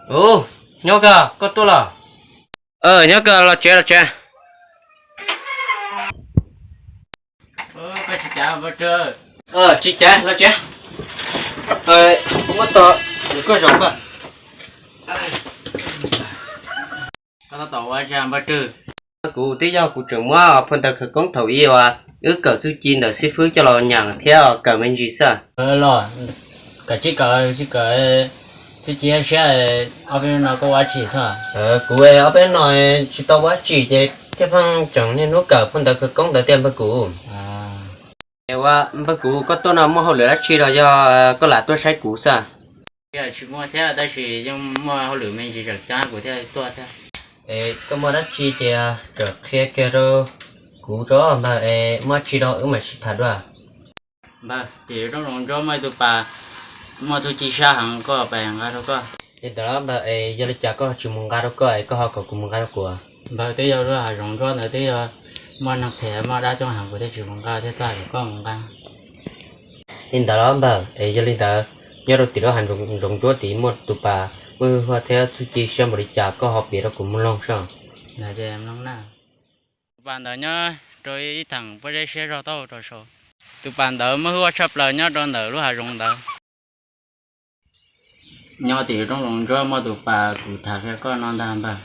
Ub, nyob koj, koj tuaj los? Nyob koj, los tsev los tsev. Tsis tsev, los tsev. Kuv muab tau koj zaum npawg. Kuv twb yog kuv tseem muab phau ntawv khawv koob thaum ub uas wb kawm txuj ci ntawm xib fwb coj los nyeem thiab kawm me ntsis xwb. Los, kawm tsis kawm, tsis kawm, txuj ci siab, ob peb hnub no koj ua dab tsi xwb? Kuv ob peb hnub no tsis tau ua dab tsi ces thiaj pheej tseem niaj hnub kawm phau ntawv khawv koob ntawd tiag npawg kuv. Es ua npawg kuv, koj tuaj no muaj hauj lwm dab tsi los yog koj lam tuaj saib kuv xwb? Tsis muaj thiab, tab sis yeej muaj hauj lwm me ntsis tseem ceeb kuv thiaj tuaj thiab. Es koj muaj dab tsi ces txawm qhia kiag rau kuv tso npawg, es muaj dab tsi rau wb mam sib tham dua. Npawg, tim lub roob zoov ntsuab muaj ib tug pas muaj txuj ci siab heev, koj pais nqa rau koj. Li ntawd los npawg, es yog li cas koj tsis mus nqa rau koj es koj ho kom kuv mus nqa rau kuv? Npawg, twb yog lub hav zoov ntsuab ntawd twb yog muaj neeg phem muaj dab coob heev, kuv thiaj tsis mus nqa, thiaj tuaj kom koj mus nqa. Li ntawd los npawg, es yog li ntawd nyob rau tim lub hav zoov ntsuab tid muaj tus pas muaj hwj huaj thiab txuj ci siab npaum li cas koj ho piav rau kuv mloog soj. Tus pas ntawd nyob rau ib theem pob zeb siab zog taub hau rau saud. Tus pas ntawd muaj hwj huaj tshaj plaws nyob rau ntawm lub hav zoov ntawd. Nyob tim lub roob zoov ntsuab muaj tus pas kuv tham qhia koj no ntag npawg.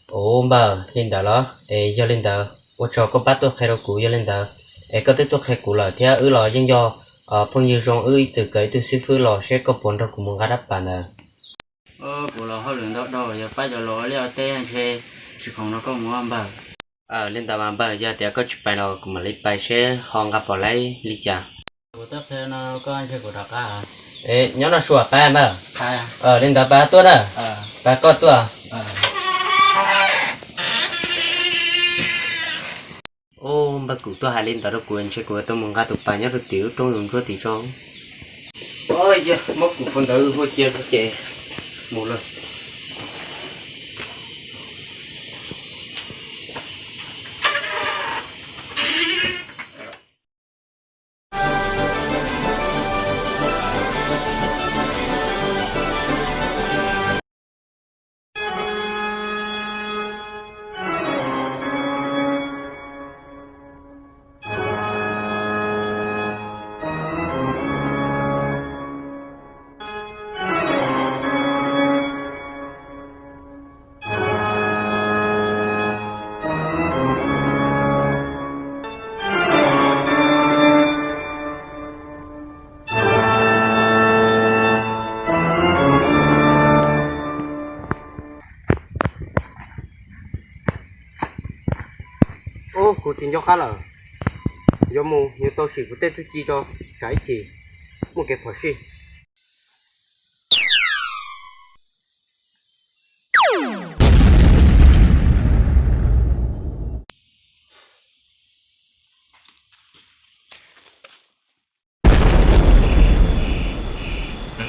Ua npawg, li ntawd los? Es yog li ntawd ua tsaug koj pab tuaj qhia rau kuv. Yog li ntawd es koj twb tuaj qhia kuv lawm thiab, wb los yeej yog phooj ywg zoo, wb ib txwm kawm ib tug xib fwb los seb koj puas nrog kuv mus nqa rab pas ntawd. Kuv los hauj lwm ntau dhau, yog pab cov laus ua liaj ua teb ntshe tsis khoom nrog koj mus npawg. Li ntawd mas npawg, yog tias koj tsis pais los kuv mam li pais seb ho nqa pom laib li cas. Kuv tuaj qhia no koj ntshe kuv rov qab. Nyob no sua pab npawg. Li ntawd pab tuaj na. Pab koj tuaj. Ub, npawg kuv tuaj hais li ntawd rau kuv, ntshe kuv tau mus nqa tus pas nyob rau tim lub roob zoov ntsuab tim tso. Yog muab kuv phau ntawv hwj huaj cia ces mus lawm. Ub, kuv tsis nco qab lawm. Yuav mus yuav tau sim kuv tej txuj ci tso, tsam ib chim muaj kev phom sij.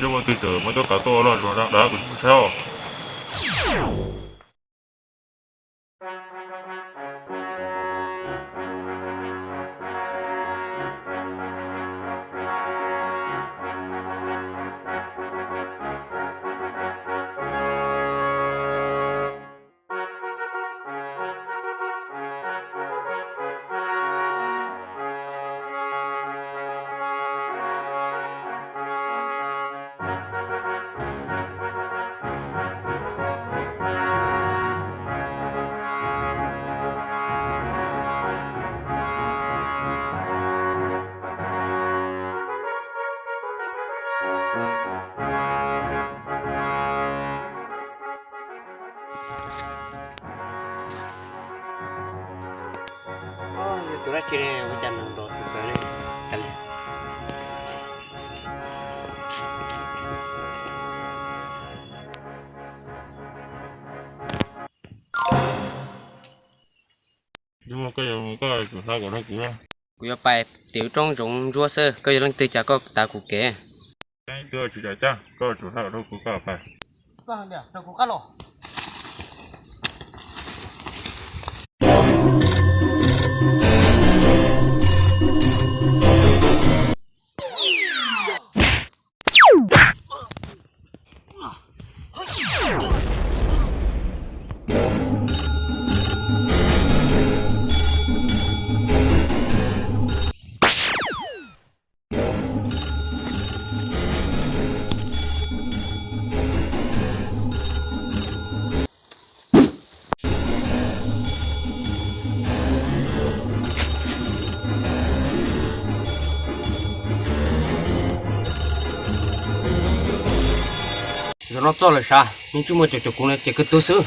Nyob ua twg tawm muaj tuaj kav tuaj ua loj zog da da kuv tsis muaj tshab. Tus dab tsi ne, ua cas nws nrov tus kawg ne? Koj yuav mus, koj yuav tsum hla kom rau kuv. Kuv yuav pais tim lub roob zoov ntsuab xwb, koj yog leej twg cas koj tav kuv kev? Tsis cas, koj tsum hla kom rau kuv, koj pais. Zaum no txog lawm sav, yeej tsis muaj caum caum kuv no ces koj tub xwb.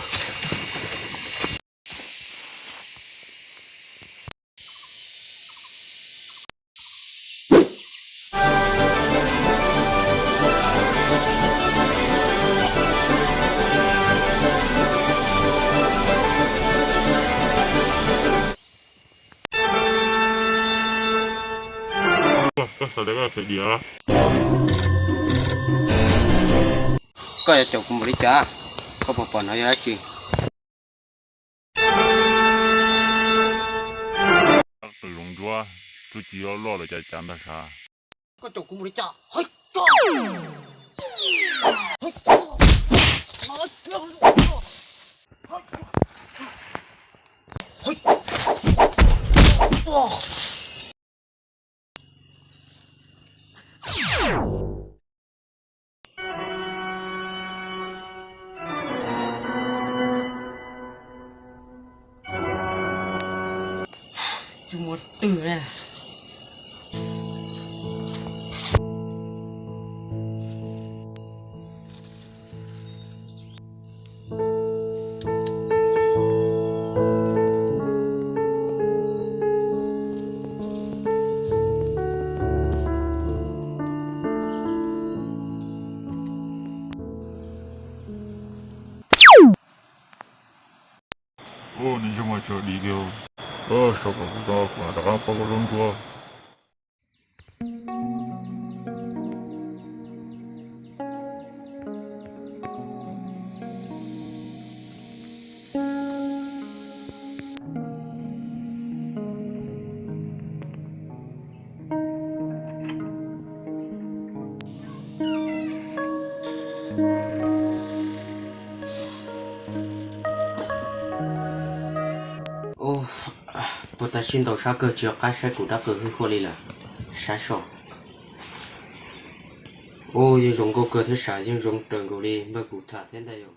Koj yuav caum kuv mus li cas? Koj puas pom no yog dab tsi? Qw zoo ntsuab, tsuj ci loj loj lawm cas cas ntag sav. Koj caum kuv mus li cas? Tsis muaj twg na. Ua nws ntsej muag tso dim kiag, sau kom kuv tau kuv rov qab paub koj lub nruab. Ua, puas tas sib ntaus sab kawg tsis nco qab saib kuv dab qws hwj huaj li lawm. Saib so. Ua, yeej zoo nkauj kawg thiab sav, yeej zoo raws nkaus li npawg kuv tham thiab ntag yom.